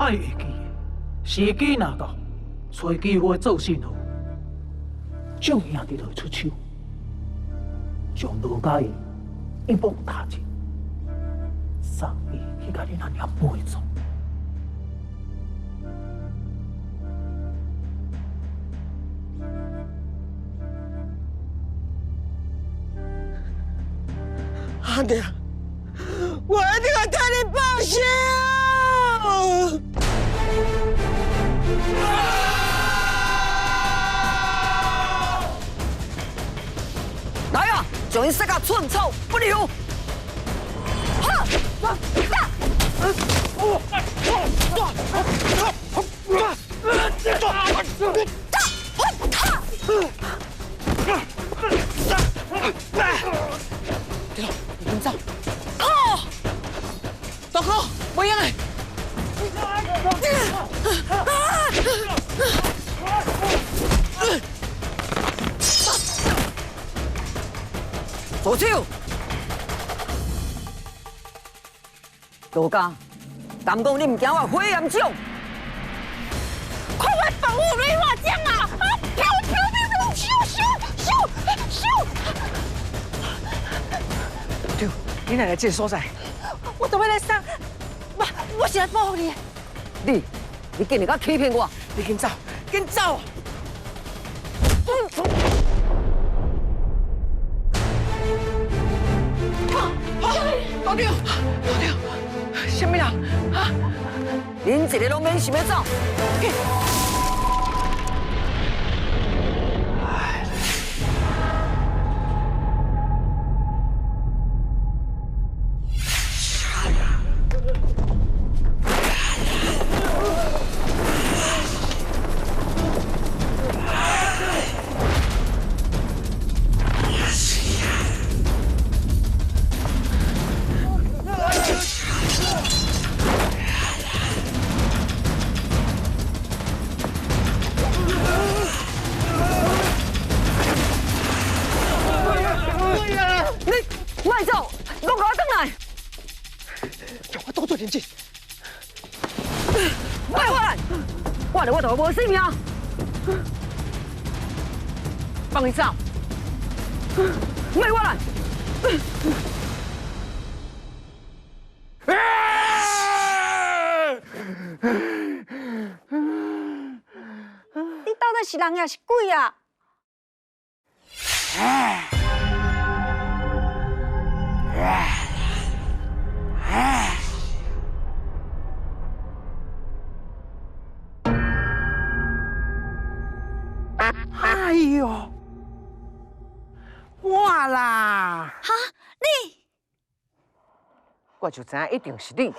爱会记的，时机若到，揣机会做信号，众兄弟就会出手，将罗家义一网打尽，送伊去共恁阿娘陪葬。阿娘，我一定会替你报仇！来啊，将𪜶杀甲寸草不留！哈！对了，你紧走。大哥，袂用的。住手！罗家，敢讲你毋惊我火焰掌？快快保护雷华将啊！啊！飘飘飘飘，咻咻咻咻！对，你哪来这个所在？我都欲来送，我是来保护你的。你竟然敢欺骗我！你紧走，紧走！道长，道长，啥物人？哈？恁一个拢免想欲走。你莫走，拢共我转来！叫我多做点劲。莫过来，我来我就无性命。放伊走。莫过来。你到底是人抑是鬼啊？哎呦，我啦！哈，你，我就知影一定是你。